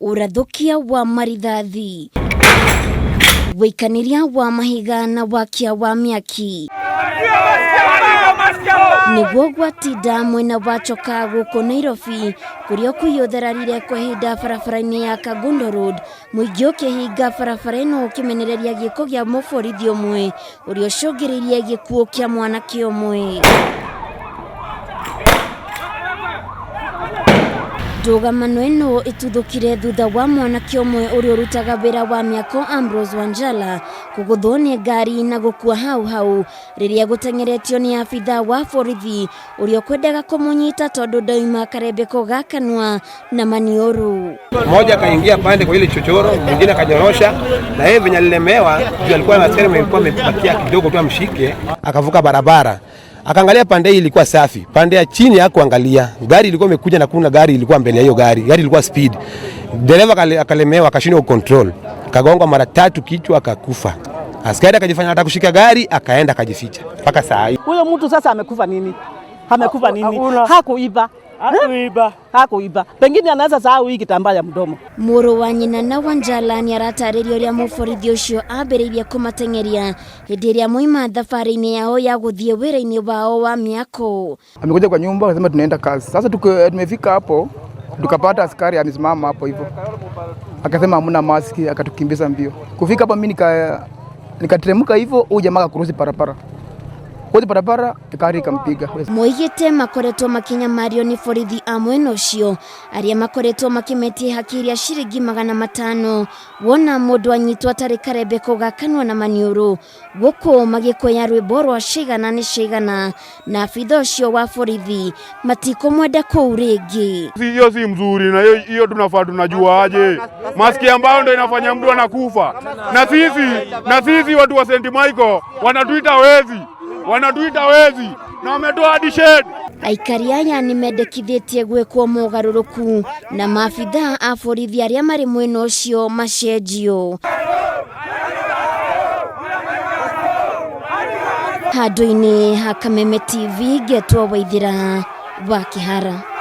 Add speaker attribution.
Speaker 1: Ũrathũkia wa marithathi, wĩikanĩria wa mahiga na wakia wa mĩaki nĩguo gwatinda mwena wa Choka gũkũ Nairobi kũrĩa ũkui ũthararire kwa ihinda barabara-inĩ ya Kangundo Road mũingĩ ũkĩhinga barabara ĩno ũkĩmenereria gĩko gĩa mũborithi ũmwe ũrĩa ũcũngĩrĩirie gĩkuũ kĩa mwanake ũmwe. Ndũgamano ĩno ĩtuthũkire thutha wa mwanake ũmwe ũrĩa ũrutaga wĩra wa mĩako Ambrose Wanjala kũgũthwo nĩ ngari na gũkua hau hau rĩrĩa gũteng'eretio nĩ abitha wa borithi ũrĩa ũkwendaga kũmũnyita tondũ ndauma karembeko ga kanua na maniũrũ.
Speaker 2: Mmoja akaingia pande kwa ile chochoro, mwingine akanyorosha, na yeye venye alilemewa juu alikuwa na askari alikuwa amepakia kidogo tu amshike, akavuka barabara akaangalia pande hii ilikuwa safi, pande ya chini hakuangalia. Gari ilikuwa imekuja na kuna gari ilikuwa mbele ya hiyo gari, gari ilikuwa speed. Dereva akalemewa, akashindwa kucontrol, akagongwa mara tatu kichwa, akakufa. Askari akajifanya anataka kushika gari, akaenda akajificha mpaka saa hii.
Speaker 3: Huyo mtu sasa amekufa nini? Amekufa nini? Hakuiba. Hakuiba. Hakuiba. Pengine anaweza sahau hii kitambaa ya mdomo.
Speaker 1: Mũrũ wa nyina na Wanjala nĩ aratarĩria ũrĩa mũborithi ũcio ambĩrĩirie kũmateng'eria hĩndĩ ĩrĩa moima thabarĩ-inĩ yao ya gũthiĩ wĩra-inĩ wao wa mĩako.
Speaker 4: Amekuja kwa nyumba akasema tunaenda kazi. Sasa tumefika hapo tukapata askari amesimama hapo hivyo, akasema hamna maski, akatukimbiza mbio. Kufika hapo mimi nikateremka hivyo, huyu jamaa akakurusi barabara kwothi barabara gari ikampiga.
Speaker 1: Moigĩte makoretwo makĩnyamario nĩ borithi a mwena ũcio arĩa makoretwo makĩmetie haki iria ciringi 500 wona mũndũ anyitwo atarĩ karembeko ga kanua na maniũrũ gũkũ magĩkũya rwĩmbo rwa cigana nĩ cigana na abitha ũcio wa borithi matikũmwenda kũu rĩngĩ.
Speaker 5: Hiyo si mzuri, na hiyo tunafaa tunajua aje maski ambayo ndio inafanya mtu anakufa. Na sisi watu wa St Michael wanatuita wezi, wanatuita wezi na wametoa hadi shed.
Speaker 1: Aikari aya nĩ mendekithĩtie gwĩkwo mogarũrũku na maabitha a borithi arĩa marĩ mwena ũcio macenjio. Handũ-inĩ ha Kameme TV ngetwo Waithĩra wa Kĩhara.